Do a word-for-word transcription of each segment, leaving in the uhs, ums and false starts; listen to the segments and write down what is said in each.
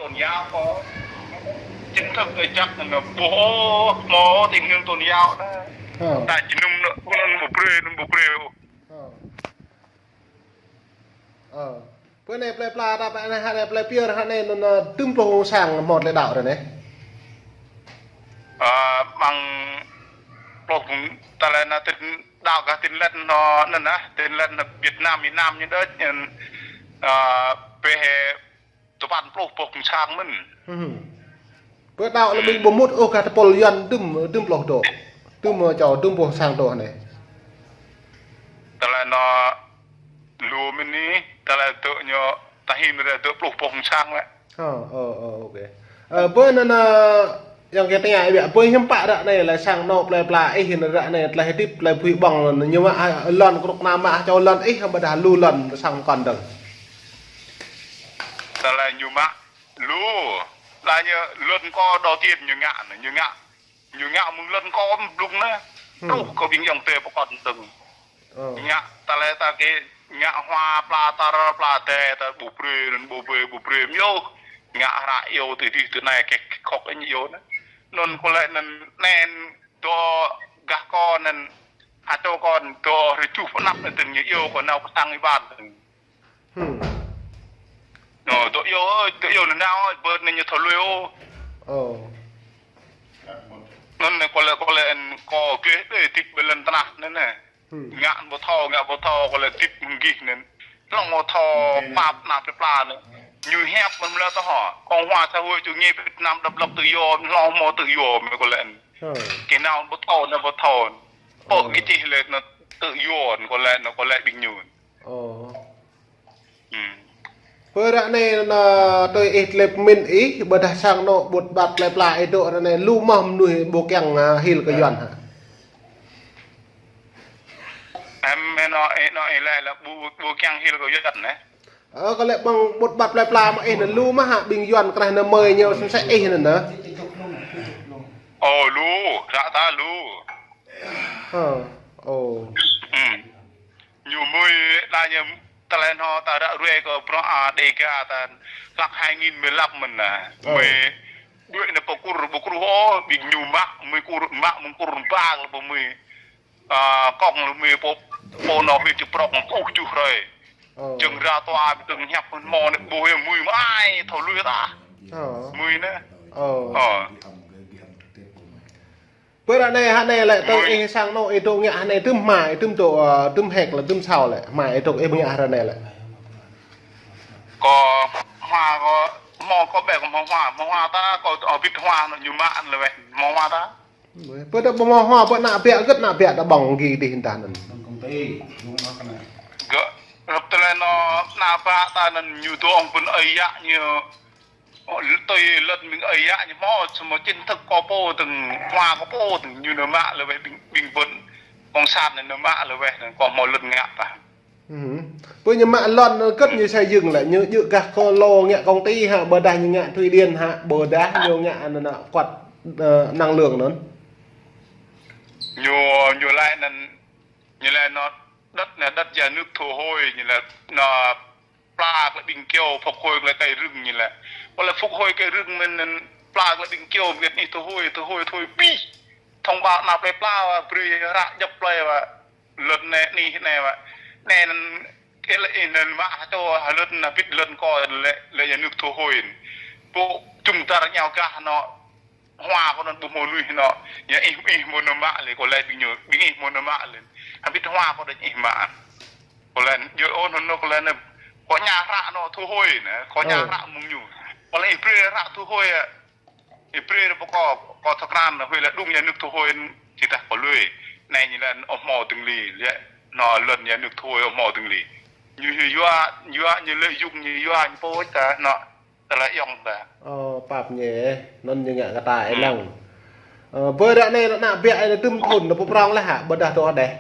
tôn giáo có chính thức để chắc là nó bố mô tình hình tôn giáo đó. Ờ. Ta chỉ nung nó, nung bộ brê, nung bộ brê. Ờ. Ờ. Bơ anai plei pla ta pơ anai hă anai plei pier hă anai nŭn, ơ, tơm pluh sang mơ̆t lĕ đaŏ ră anai. Ơ, mơ̆ng pluh ta lĕ na tin đaŏ kah tin lĕ nŭn, nŭn na, tin lĕ nŭn Việt Nam, Việt Nam ñu đôč, nŭn, ơ, pê hê tơpăn pluh boh kơ̆ng sang mơ̆n. Hưm. Bơ đaŏ lĕ ƀing ƀu mŭt ôh kah tơpul Yuan tơm, tơm pluh dŏ. Tơm, ơ, čô tơm boh sang dŏ anai. Tơlơi anŭn lu mơ̆n ni, tơlơi dŏ ñu tahin ră dŏ pluh boh kơ̆ng sang lĕ. Ơ, ơ, ơ, ok. Ơ, bơ anŭn, ơ, Yang kơ tơña ih biă, bơ hiư̆m pă ră anai lĕ sang anŏ plei pla ih ră anai tơlơi hơdip tơlơi bui ƀơ̆ng ñu mă, ơ, lŏn krŭk na mă čô lŏn ih ƀôdah lu lŏn sang kon dơ̆ng. Tơlơi ñu mă lu, lĕ ñu lŏn kơ đầu tiên ñu ngă, ñu ngă, ñu ngă mơ̆ng lŏn kơ mơ̆ng blung anai. Truh kơ ƀing ayŏng adơi pơkŏn dơ̆ng. Ơ. Ngă tơlơi ta kơ ngă hua pla tar pla tê ta ƀu brê, nŭn ƀu brê, ƀu brê mơ̆ yơh. Ngă hră yơh tơ dih tơ anai kĕ khŏk ih yơh anai. Nŭn kơ lĕ nŭn anai dŏ gah kơ nŭn hơtô kơ dŏ rơjuh pơnăp nŭn tơ ñu yơh kơ nao kơ sang ih ƀan. Hưm. Nŭn dŏ yơh, dŏ yơh nŭn nao, bơ nŭn ñu thâo lui ôh. Ơ. Nŭn anai kơ lĕ, kơ lĕ kơ gleh đơi tĭp ƀơi lŏn tơnah nŭn anai. Hưm. Ngă ƀu thâo, ngă ƀu thâo, kơ lĕ tĭp mơ̆ng gih nŭn. Hlŏng ƀu thâo pap nă plei pla nŭn. Ñu hiăp mơ̆n lĕ tơ hă. Cộng hòa xã hội chủ nghĩa Việt Nam độc lập tự do, hlŏng hmâo tự do mơ̆ kơ lĕ. Ơ. Kơ nao ƀu thâo, nao ƀu thâo. Pô kơ čih lĕ nŭn tự do, kơ lĕ, nŭn kơ lĕ ƀing ñu. Ơ. Hưm. Bơ ră anai nŭn tui ih tơlơi pơmĭn ih, ƀôdah sang anŏ ƀut ƀat plei pla ih dŏ ră anai lu mơ̆ mơnuih ƀu kiăng, ơ, hil kơ Yuan hă? Em, em nŭn, ih nŭn, ih lĕ, lĕ ƀu, ƀu kiăng hil kơ Yuan anai. Ơ, kơ lĕ ƀơ̆ng ƀut ƀat plei pla mă ih nŭn lu mơ̆ hă ƀing Yuan krah nŭn mơi ñu sĭt sĭt ih nŭn nă. Ơ, lu, ră ta lu. Ơ, ơ. Hưm. Ñu mơi lĕ ñu tơlơi anŭn ta ră ruai kơ bruă, a, Đêga ta hlăk hai nghìn mười lăm mơ̆n nă. Ơ. Mơi đuaĭ nŭn pơkur, pơkur ôh, ƀing ñu mă, mơi kur, mă mơ̆ng kur ba lĕ pơ mơi. A, kông lĕ mơi pô, pô nŏ hĭ čơprŏk pŭh čuh hrơi. Ơ. Jơ̆ng ra tua ƀing tơ̆ng hiăp mơ̆n mơ̆ nĕ ƀu hĭ mơi mă ai, thâo lui ta. Ơ. Mơi nĕ. Ơ. Ơ. Bơ ră anai hă anai lĕ tơ ih sang anŏ ih dŏ ngă hă anai tơm hmua ih tơm dŏ, ơ, tơm hek lĕ tơm sao lĕ. Hmua ih dŏ ih ƀu ngă hă ră anai lĕ. Kơ hmua kơ hmâo kơ ƀĕ kơ hmâo hmua, hmâo hmua ta kơ, ơ, bit hmua nŭn ñu mă lĕ weh, hmâo hmua ta. Bơ ta ƀu hmâo hmua bơ ană biă gơ̆t ană biă ta ƀơ̆ng gih dih ta nŭn. Gơ̆, rơp tơlơi nŭn ană biă ta nŭn ñu dŏ ƀơi ơi yă ñu. Ơ, tui lŏn ƀing ơi yă ñu hmâo, samơ̆ chính thức kơ pô tơ̆ng, hmua kơ pô tơ̆ng, ñu nao mă lĕ weh ƀing, ƀing ƀôn cộng sản nao mă lĕ weh, nŭn kơ hmâo lŏn ngă ta. Hưm. Pơ ñu mă lŏn gơ̆t ñu xây dựng lĕ, ñu djơ̆ gah kơ lŏn ngă công ty hă, ƀôdah ñu ngă thủy điện hă, ƀôdah ñu ngă nŭn nă quạt, ơ, năng lượng nŭn. Ñu, ñu lĕ nŭn, ñu lĕ nŭn đất nè, đất nhà nước thu hồi, ñu lĕ nŭn pla kơ lĕ ƀing kơyâo, phục hồi kơ lĕ cây rừng ñu lĕ. Kơ lĕ phục hồi cây rừng mơ̆n nŭn pla kơ lĕ ƀing kơyâo, mơ̆ng gơ̆t ih thu hồi, thu hồi, thu hồi pĭ. Thông báo ană plei pla wă, brơi hră djŏp plei wă. Lŏn nĕ, anih nĕ wă. Nĕ nŭn, ih lĕ ih nŭn mă hơtô, hă lŏn nă bit lŏn kơ lĕ, lĕ nhà nước thu hồi. Pô čum dar ñu gah nŭn. Hmua kơ nŭn ƀu hmâo mơnuih nŭn. Yua ih, ih hmâo nao mă lĕ, kơ lĕ ƀing ñu, ƀing ih hmâo nao mă lĕ. Hă bit hmua kơ đôč ih mă. Kơ lĕ, yua ôh nŭn nŭn kơ lĕ nŭn. Kơ ñu hră nŭn thu hồi nĕ, kơ ñu hră mơ̆ng ñu. Kơ lĕ ih brơi hră thu hồi, ơ. Ih brơi ră pơ kơ, kơ thâo krăn nŭn, huĭ lĕ đúng nhà nước thu hồi, či tah kơ lui. Anai ñu lĕ ƀu hmâo tơ̆ng li, lĕ nŭn lŏn nhà nước thu hồi ƀu hmâo tơ̆ng li. Ñu yua, yua, ñu lợi dụng, ñu yua, ñu pô ta nŭn. Tơlơi ayŏng ta. Ơ, pap ñu, nŭn ñu ngă kơ ta ih lăng. Ơ, bơ ră anai ană biă ih tơm thŭn nŭn pơprŏng lĕ hă, ƀôdah dŏ hơđeh.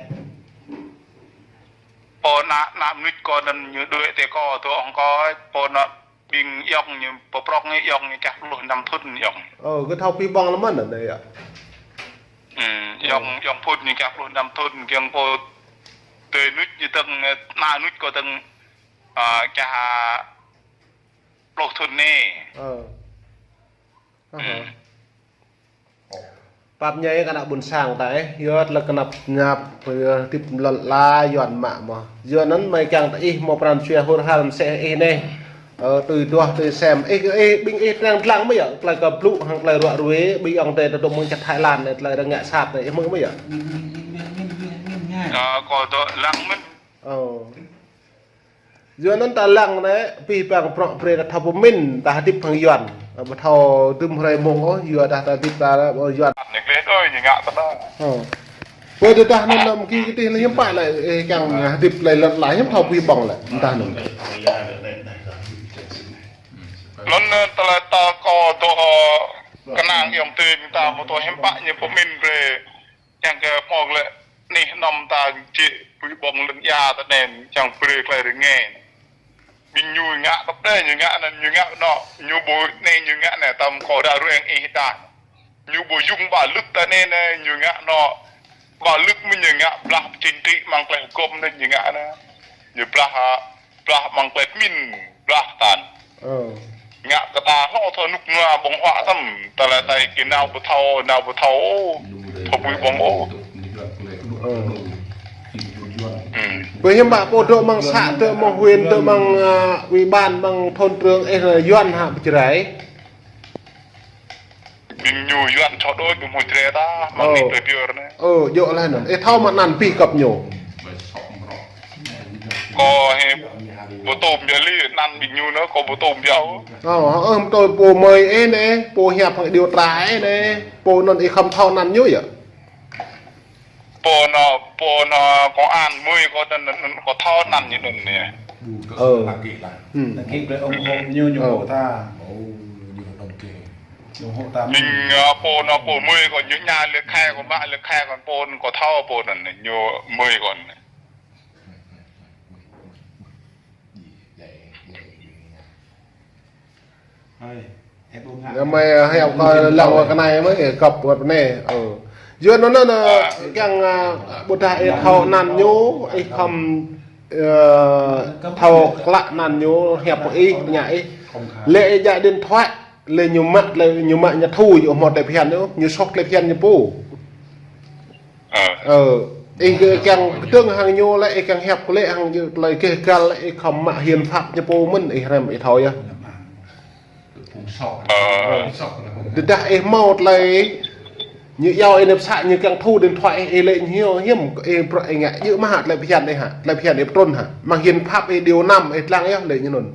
Pô ană, ană mơnuih kơ nŭn ñu đuaĭ tơ kơ dŏ hăng kơ, pô ană ƀing ayŏng ñu pơprŏng ñu ayŏng ñu čah pluh năm thŭn ayŏng. Ơ, gơ̆ thâo pĭ ƀơ̆ng lĕ mơ̆n anai yă. Hưm, ayŏng, ayŏng phŭn ñu čah pluh năm thŭn, kiăng pô tơ mơnuih ñu tơ̆ng, ană mơnuih kơ tơ̆ng, a, čah Ơ. Aha. Pap ñai kơ ană ƀôn sang ta, ơ, yua tơlơi kơnăp ñăp, yua hơdip lŏn ala Yuan mă mơ̆n. Yua anŭn mơi kiăng tơ ih hmâo pran jua hur har mơsĕ ih anai. Ơ, tui duah, tui sem. Ih, ih, ƀing ih tơnang dlăng mơ̆ yơh, tơlơi kơ blŭ hăng tơlơi ruă ruê, ƀing ayŏng adơi ta dŏ mơ̆ng čar Thái Lan anai, tơlơi rơngiă sat anai, ih hmư̆ mơ̆ yơh? Ơ, kâo dŏ lăng mơ̆n. Ơ. Yua anŭn ta lăng anai, abih bang bruă brơi ta thâo pơmĭn, ta hơdip hăng Yuan. Ƀu thâo dŭm hrơi mông ôh, yua dah ta hơdip ta, ơ, Yuan. Anai klĕ đơi ñu ngă ta. Ơ. Ƀơi tơdah anŭn lăm ki kơtih lĕ hiư̆m pă lĕ, ơ, kiăng hơdip lĕ lŏn ala hiư̆m thâo abih bang lĕ, tơdah anŭn. Anŭn, ơ, tơlơi ta kâo dŏ, ơ, kơnang ayŏng adơi ta mơ̆ tơ hiư̆m pă ñu pơmĭn brơi. Kiăng kơ hmâo lĕ anih anom ta jĕ abih bang lŏn ia ta anai, kiăng brơi tơlơi rơngai. Ƀing ñu ngă tơpă đơi, ñu ngă anŭn, ñu ngă anŏ, ñu ƀu anai, ñu ngă anai, tơm kâo ră ruai ih đa. Ñu ƀu yŭng bạo lực ta anai anai, ñu ngă anŏ. Bạo lực mơ̆ ñu ngă blah pơjing tĭ mơ̆ng tơlơi hơgŏm anai, ñu ngă anai. Ñu blah, a, blah mơ̆ng tơlơi pơmĭn, blah tan. Ơ. Ngă kơ ta hlâo thâo rơnŭk rơnua ƀơ̆ng huă tơm, tơlơi ta kơ nao ƀu thâo, nao ƀu thâo, thâo abih bang ôh. Ơ. Ơ. Ƀơi hiư̆m pă pô dŏ mơ̆ng xã, dŏ mơ̆ng huyện, dŏ mơ̆ng, a, ủy ban, mơ̆ng thôn trưởng, ơ, Yuan hă ƀu Jrai? Ƀing ñu Yuan čŏ đôč ƀu hmâo Jrai ta, mơ̆ng anai tơlơi pơyơr anai. Ơ, djơ̆ laih anŭn. Ih thâo mă anăn abih găp ñu. Kâo hĕ ƀu tŭm biă lĕ, anăn ƀing ñu anŭn, kâo ƀu tŭm biă ôh. Ơ, ơ, ƀu tŭm pô mơi ih anai, pô hiăp hăng điều tra ih anai, pô anŭn ih khŏm thâo anăn ñu yơh. Pô anŭn, pô anŭn công an mơi kâo anŭn, anŭn, anŭn kâo thâo anăn ñu anŭn anai. Ơ. Ơ. Ơ. Ƀing, ơ, pô anŭn pô mơi kâo ñu ña lĕ khai kâo mă lĕ khai kâo pô anŭn kâo thâo pô anŭn ñu mơi kâo anŭn. Ơ, mơi, ơ, hiăp kơ lăng wa kơ anai mơi, găp wa anai. Ơ. Yua anŭn anŭn, ơ, kiăng, ơ, ƀôdah ih thâo anăn ñu, ih khŏm, ơ, thâo klă anăn ñu, hiăp ih, tơña ih. Lĕ ih djă điện thoại, lĕ ñu mă, lĕ ñu mă ñu thu, ñu hmâo tơlơi phiăn ñu, ñu soh tơlơi phiăn ñu pô. Ơ. Ơ, ih kiăng kơdơ̆ng hăng ñu lĕ, ih kiăng hiăp kơ lĕ hăng ñu tơlơi gêh gal lĕ, ih khŏm mă hiến pháp ñu pô mơ̆n, ih hrăm ih thâo yơh. Ơ. Tơdah ih hmâo tơlơi ñu iâu ih nao pơ xã ñu kiăng thu điện thoại ih, ih lĕ ñu hiam, ih bruă ih ngă, djơ̆ mơ̆ hă tơlơi phiăn ih hă, tơlơi phiăn ih pơtrŭn hă, mơ̆ng hiến pháp ih điều năm ih lăng yơh lĕ ñu anŭn.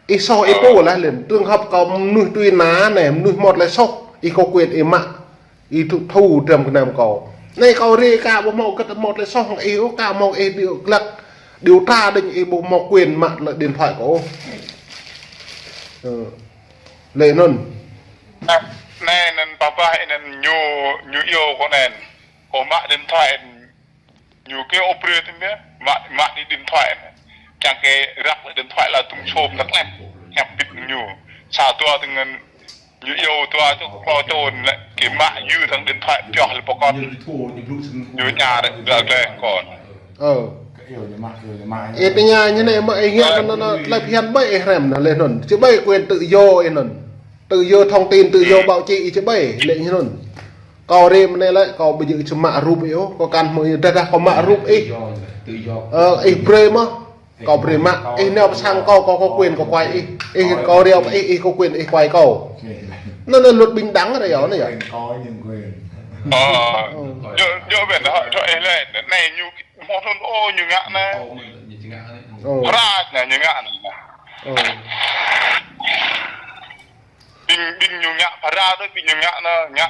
Ih soh ih pô laih lĕ, trường hợp kâo mơnuih tui anŭn anai, mơnuih hmâo tơlơi soh, ih kơ quyền ih mă, ih thu, thu dram gơnam kâo. Anai kâo rai ka ƀu hmâo gĕt hmâo tơlơi soh hăng ih ôh, ka hmâo ih điều, glăk điều tra đôč ih ƀu hmâo quyền mă tơlơi điện thoại kâo ôh. Ơ. Lĕ anŭn. Anai, anai anŭn pơpă anŭn ñu, ñu iâu kâo anŭn. Kâo mă điện thoại ñu kơ ôp brơi tơm biă, mă, mă đi điện thoại. Čang kơ răk lĕ điện thoại la tŭm sôm năk lĕ. Hiăp bit ñu. Sa dua tơngan ñu iâu dua čô klâo čô lĕ kơ mă yua tơng điện thoại pioh lĕ pơkŏn. Ñu ña rĕ, ră gleh kâo. Ơ. Ih tơña ñu anai mơ̆ ih ngă anŭn, anŭn, anŭn, tơlơi phiăn ƀai ih hrăm anŭn lĕ anŭn. Či ƀai quyền tự do ih anŭn. Tự do thông tin, tự do báo chí ih či ƀai lĕ ñu anŭn. Kâo rai mơ̆ng anai lĕ, kâo ƀu djơ̆ či mă rup ih ôh, kâo kăn hmư̆ ih, tơdah kâo mă rup ih. Ơ, ih brơi mơ̆, kâo brơi mă, ih nao pơ sang kâo, kâo, kâo quyền kâo kuai ih. Ih kâo rai pơ ih, ih kâo quyền ih kuai kâo. Anŭn, anŭn luật bình đẳng rai yơh, anŭn yơh. Ơ, djơ̆, djơ̆ ƀĕ, hă, čô ih lĕ, anai ñu, hmâo thun, ơ, ñu ngă anai. Ơ. Phara anai ñu ngă anai. Ơ. Ƀing, ƀing ñu ngă phara tơ, ƀing ñu ngă anai, ngă.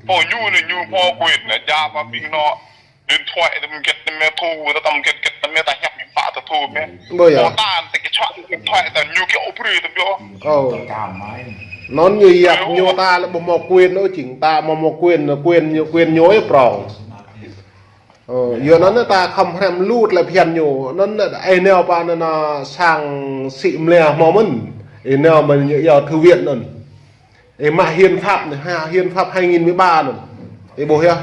Pô ñu anai ñu hmâo quyền anai, djă pơ ƀing anŏ. Điện thoại tơm gĕt tơm mĕ thu, tơm gĕt gĕt tơm mĕ ta hiăp pă ta thu mĕ. Ƀơi yơh. Pô ta tơ kơ čuă điện thoại ta ñu kơ ôp brơi tơm biă. Ơ. Anŭn ñu yap ñu ta lĕ ƀu hmâo quyền ôh, jing ta ƀu hmâo quyền, quyền ñu, quyền ñu yơh prong. Ơ, yua anŭn ta khŏm hrăm lu tơlơi phiăn ñu, anŭn ih nao pơ anŭn, a, sang sĭ mơlia hmâo mơ̆n. Ih nao mơ̆n ñu iâu thư viện anŭn. Ih mă hiến pháp anai, ha, hiến pháp hai nghìn mười ba anŭn. Ih ƀuh yơh.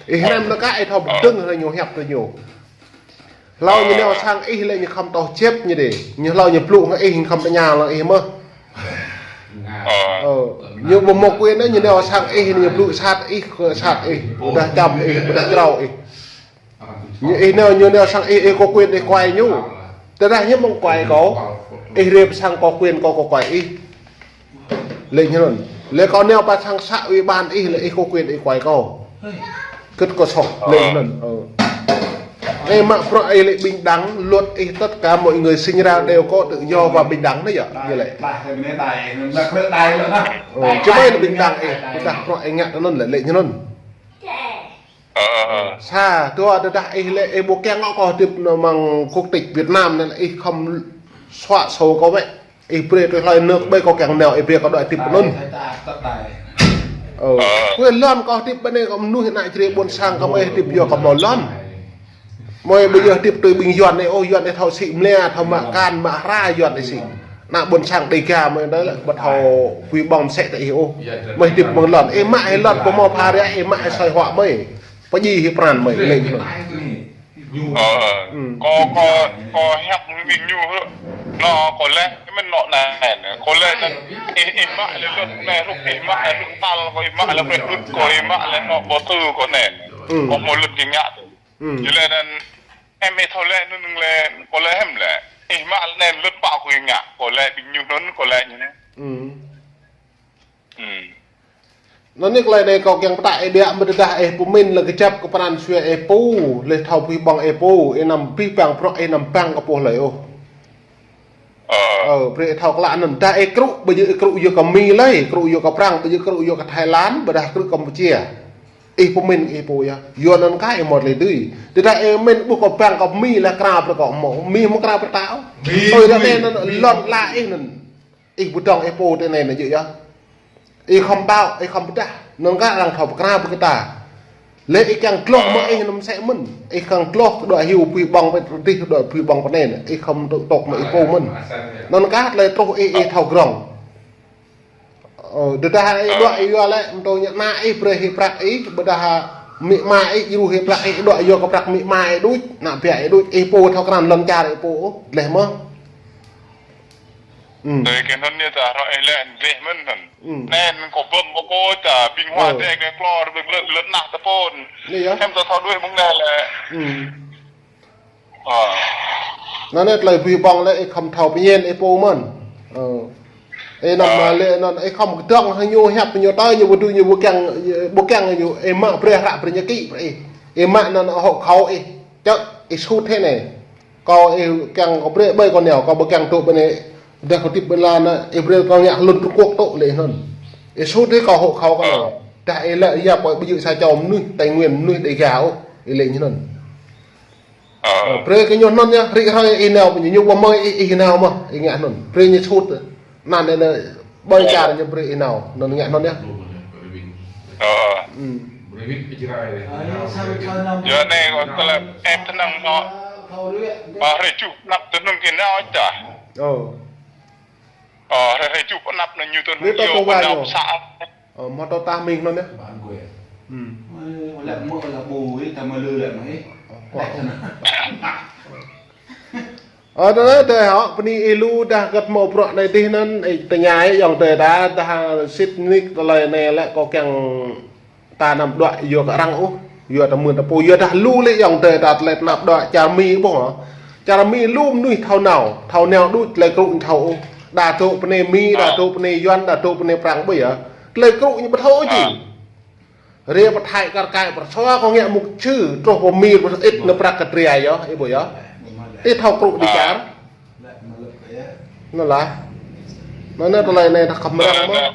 Ih hrăm anŭn kah ih thâo pơdơ̆ng hăng ñu hiăp tơ ñu. Hlâo ñu nao sang ih lĕ ñu khŏm tŏh čĕp ñu đê. Ñu hlâo ñu blŭ hăng ih ñu khŏm tơña lăng ih mơh. Ơ, ñu ƀu mâo quyền ôh, ñu nao sang ih ñu blŭ sat ih, sat ih, ƀôdah čăm ih, ƀôdah črâo ih. Ñu ih nao, ñu nao sang ih, ih có quyền ih kuai ñu. Tơdah ñu mơ̆ng kuai kâo, ih rep sang có quyền kâo, kâo kuai ih. Lĕ ñu anŭn. Lĕ kâo nao pơ sang xã ủy ban ih lĕ ih có quyền ih kuai kâo. Kơ̆t kâo soh, lĕ ñu anŭn. Ơ. Ih mă bruă ih lĕ bình đẳng, luật ih tất cả mọi người sinh ra đều có tự do và bình đẳng đấy yơh. Ñu lĕ. Ơ, čơmai lĕ bình đẳng ih, ƀôdah bruă ih ngă tơ anŭn lĕ, lĕ ñu anŭn. Sa, dua, tơdah ih lĕ, ih ƀu kiăng kâo hơdip nao mơ̆ng quốc tịch Việt Nam anŭn, ih khŏm xóa sổ kâo wơ̆t. Ih brơi tui hlơi nước ƀơi kâo kiăng nao, ih brơi kâo đuaĭ hơdip anŭn. Ơ. Kâo lŏn kâo hơdip ƀơi anai kâo mơnuih ană čơrê ƀôn sang kâo mơi hơdip yua kâo hmâo lŏn. Mơi ƀu yua hơdip tui ƀing Yuan anai ôh, Yuan anai thâo sĭ mlia, thâo mă kan, mă hra Yuan anai sĭ. Ană ƀôn sang Đêga mơi anai lĕ, ƀu thâo pui ƀơ̆ng mơsĕ tơ ih ôh. Mơi hơdip mơ̆ng lŏn. Ih mă ih lŏn kâo hmâo phara, ih mă ih soi huă mơi. Pơjing hĭ pran mơi, lĕ ñu. Ơ, kâo, kâo, kâo hiăp ƀing ñu. Nao kâo lĕ, mơ̆n nao anai, kâo lĕ anŭn, ih, ih mă lĕ lŏn anai, rŭk ih mă lĕ rŭk tal, kâo ih mă lĕ brơi đŭt, kâo ih mă lĕ nao ƀô̆ tơ kâo anai. Kâo hmâo lŏn ih ngă. Ñu lĕ anŭn, em ih thâo lĕ anŭn lĕ, kâo lĕ hiư̆m lĕ. Ih mă lĕ anŭn lŏn pă kâo ih ngă, kâo lĕ ƀing ñu anŭn, kâo lĕ ñu anai. Anŭn anai tơlơi anai kâo kiăng pơtă ih biă mơ̆ tơdah ih pơmĭn lĕ kơjăp kơ pran jua ih pô, lĕ thâo pui ƀơ̆ng ih pô, ih anăm pih pang prŏ, ih anăm pang kơ pô hlơi ôh. Ơ, brơi ih thâo klă anŭn, tơdah ih krŭ, ƀu djơ̆ ih krŭ yua kơ Mi lơi, krŭ yua kơ Prang, ƀu djơ̆ krŭ yua kơ Thái Lan, ƀôdah krŭ Kampuchia. Ih pơmĭn ih pô yơh, yua anŭn kah ih mơ̆t lĕ dưi. Tơdah ih mĭn ƀuh kâo pang kơ Mi lĕ krao brơi kâo hmâo, Mi hmâo krao brơi ta ôh. Tui anŭn anai anŭn lŏn la ih anŭn. Ih ƀu dŏng ih pô tơ anai anŭn djơ̆ yơh. Ih khŏm ƀâo, ih khŏm pơdah. Anŭn kah arăng thâo pơkra brơi kơ ta. Lĕ ih kiăng tloh mơ̆ ih anŭn mơsĕ mơ̆n. Ih kiăng tloh kơ đuaĭ hyu pui ƀơ̆ng pơ, dih đuaĭ pui ƀơ̆ng pơ anai anŭn. Ih khŏm tŏk, tŏk mơ̆ ih pô mơ̆n. Anŭn kah tơlơi truh ih, ih thâo grŏng. Ơ, tơdah ih đuaĭ ih yua lĕ, mơ̆ng tơ ñu ană ih brơi hĭ prăk ih, ƀôdah amĭ ama ih djru hĭ prăk ih, đuaĭ yua kơ prăk amĭ ama ih đôč, ană bă ih đôč, ih pô thâo krăn lŏn čar ih pô, dleh mơ̆. Tui kơ anŭn ñu ta rŏ ih lĕ dleh mơ̆n anŭn. Anŭn kâo ƀơ̆ng kâo pô ta ƀing hua tê kơ klor ƀing lŏn, lŏn ană ta pô. Hiư̆m ta thâo đuaĭ mơ̆ng anai lĕ. Anŭn anai tơlơi pui ƀơ̆ng lĕ ih khŏm thâo pơñen ih pô mơ̆n. Ơ. Ih anăm lĕ anŭn ih khŏm kơdơ̆ng hăng ñu hiăp ñu tơ ñu ƀu dưi ñu ƀu kiăng, ƀu kiăng ñu ih mă brơi hră brơi ñu kĭ brơi ih. Ih mă anŭn hộ khẩu ih. Čơ̆ ih sut hĭ anai. Kâo ih kiăng kâo brơi ƀơi kâo nao, kâo ƀu kiăng tŭ ƀơi anai. Dah kâo hơdip ƀơi lŏn anai, ih brơi kâo ngă lŏn Trung Quốc tŭ lĕ anŭn. Ih sut hĭ kâo hộ khẩu kâo nao. Dah ih lĕ yap ƀơi ƀu djơ̆ sa čô mơnuih Tây Nguyên, mơnuih Đêga ôh, ih lĕ ñu anŭn. Ơ, brơi kơ ñu anŭn yơh, rĭ hrơi ih nao, ñu, ñu ƀu mơi ih, ih nao mơ̆, ih ngă anŭn. Brơi ñu sut. Anŭn anai lĕ ƀơi čar ñu brơi ih nao, anŭn ngă anŭn yơh. Ơ. Yua anai kâo tơlơi em tơnăng mơ̆. Ơ, hrơi juh anăp tơnăng kơ nao čah. Ơ. Ơ, hrơi, hrơi juh anăp anŭn ñu tơnăng ñu kơ nao pơsă. Ơ, mơ̆ tơ tah ming anŭn yơh. Lĕ mơ̆ lĕ ƀu ih ta mơ̆ lư lĕ mơ̆ ih. Ơ, tơ anai tơ hŏ, bơni ih lu dah găt hmâo bruă anai dih anŭn, ih tơña ih ayŏng adơi ta, dah sĭt nik tơlơi anai lĕ kâo kiăng ta anăm đuaĭ yua kơ arăng ôh, yua ta mưn ta pô, yua dah lu lĕ ayŏng adơi ta tơlơi tơnap đuaĭ čar Mi ƀuh hă. Čar Mi lu mơnuih thâo nao, thâo nao đôč tơlơi krŭ ñu thâo ôh. Đa dŏ pơ anai Mi, đa dŏ pơ anai Yuan, đa dŏ pơ anai Prang ƀu yơh. Tơlơi krŭ ñu ƀu thâo ôh či. Rê pơ Thái kar kaĭ pơ sua kâo ngă mục sư, truh pơ Mi pơ ĭt nao prăk kơ tria yơh, ih ƀuh yơh. Ih thâo krŭ đĭ čar. Anŭn lah. Anŭn anai tơlơi anai dah khăm răng mơ̆.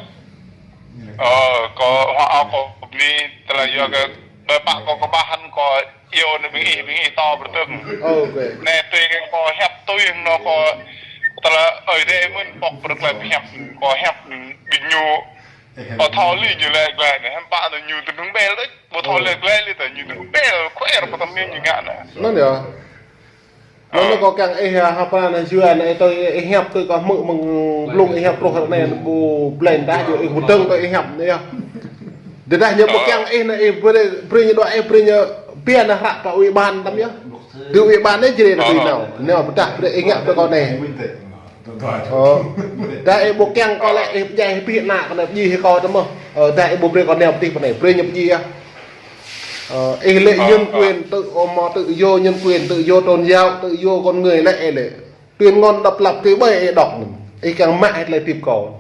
Ơ, kâo hua ôh kâo bơni tơlơi yua kơ ƀơi pă kâo kơƀah hăn kâo iâu anŭn ƀing ih, ƀing ih tơ pơdơ̆ng. Anai tui kơ kâo hiăp tui anŭn kâo tơlơi ơi dê mơ̆n pŏk pơdơ̆ng tơlơi hiăp kâo hiăp ƀing ñu. Kâo thâo lĕ ñu lĕ glai anai, hiư̆m pă anŭn ñu tơnăng ƀel đôč, ƀu thâo lĕ glai lĕ tơ ñu tơnăng ƀel, khuer pơtăm ñu ngă anai. Anŭn yơh. Anŭn kâo kiăng ih, ha, pran anai yua anai tui ih hiăp tui kâo hmư̆ mơ̆ng blung ih hiăp truh anai ƀu blen dah yua ih ƀu dơ̆ng tui ih hiăp anai yơh. Tơdah ñu ƀu kiăng ih anai ih brơi, brơi ñu đuaĭ ih brơi ñu Pia na hră pă ủy ban tăm yơh. Tơ ủy ban anai jrê na tui nao. Nao pơdah brơi ih ngă brơi kâo anai. Ơ. Dah ih ƀu kiăng kâo lĕ ih pơdjai ih pih ană kâo anai pơdjai ih kâo tăm mơh. Ơ, dah ih ƀu brơi kâo nao pơdih pơ anai, brơi ñu pơdjai yơh. Ơ, ih lĕ nhân quyền tự, ơ, mă tự do nhân quyền, tự do tôn giáo, tự do con người lĕ ih lĕ. Tuyên ngôn độc lập thứ bảy ih đọc. Ih kiăng mă ih tơlơi hơdip kâo.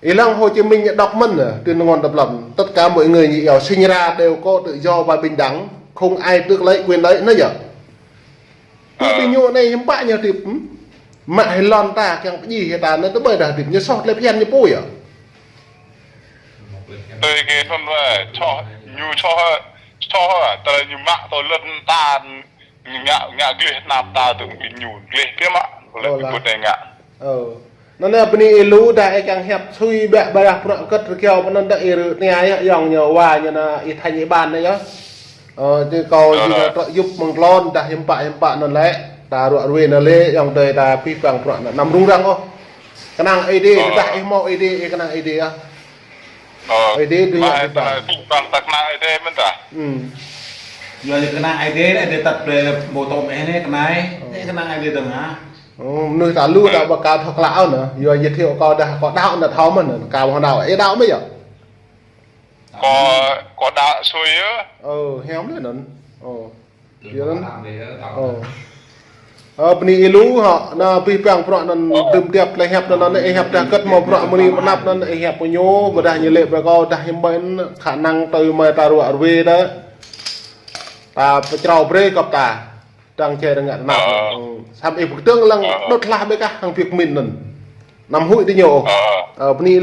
Ih lăng Hồ Chí Minh đọc mơ̆n, tuyên ngôn độc lập. Tất cả mọi người như nhau, sinh ra đều có tự do và bình đẳng, không ai tước lấy quyền đấy, anai yơh. Tui ƀing ñu anai hiư̆m pă ñu hơdip, hm? Mă hĭ lŏn ta, kiăng pơdjai hĭ ta, anai tơƀơi dah hơdip ñu soh tơlơi phiăn ñu pô yơh. Tui kơ thun wơ̆t, soh, ñu soh, soh, tơlơi ñu mă tui lŏn ta, ngă, ngă gleh anăp ta tui ƀing ñu gleh biă mă, tơlơi ƀing pô anai ngă. Ơ. Anŭn yơh bơni ih lu dah ih kiăng hiăp sui ƀiă ƀơi dah bruă kơ̆t rơkiao pơ anŭn dah ih rơngai yơh, yŏng ñu wa ñu na ih thành ủy ban anai yơh. Ơ, tơ kâo jing trŏ yŭp mơ̆ng tlôn dah hiư̆m pă hiư̆m pă anŭn lĕ. Ta ruă ruê anŭn lĕ, yŏng adơi ta pih păng bruă anŭn anăm rŭng răng ôh. Kơnang Ơi Adai, dah ih hmâo Ơi Adai, ih kơnang Ơi Adai yơh. Ơ, Ơi Adai tui mă yơh ta pih păng ta kơnang Ơi Adai mơ̆n ta. Hm. Yua ñu kơnang Ơi Adai, Ơi Adai tăt brơi ƀu tŏm ih anai kơnai. Ơ. Anai kơnang Ơi Adai dơ̆ng hă? Ơ, mơnuih ta lu đaŏ ƀă kâo thâo klă ôh anŭn. Yua giới thiệu kâo dah kâo đaŏ anŭn thâo mơ̆n anŭn. Kâo hmâo đaŏ. Ih đaŏ mơ̆ yơh? Kâo, kâo đaŏ sui yơh. Ơ, hiam lĕ anŭn. Ơ. Yơh anŭn. Ơ. Ơ, bơni ih lu hŏ, anŭn pih păng bruă anŭn đưm đep tơlơi hiăp anŭn, anŭn ih hiăp dah kơ̆t hmâo bruă mơni mơnăp anŭn ih hiăp kơ ñu, ƀôdah ñu lĕ brơi kâo dah hiư̆m pă khả năng tui mơi ta ruă ruê dah. Ta pơčrâo brơi kơ ta. Đang čai rơngă tơnap. Ơ. Ơ. Samơ̆ ih pơkơdơ̆ng lăng đôč hlah ƀơi kah hăng việc min anŭn. Anăm huĭ tơ ñu. Ơ. Ơ, bơni.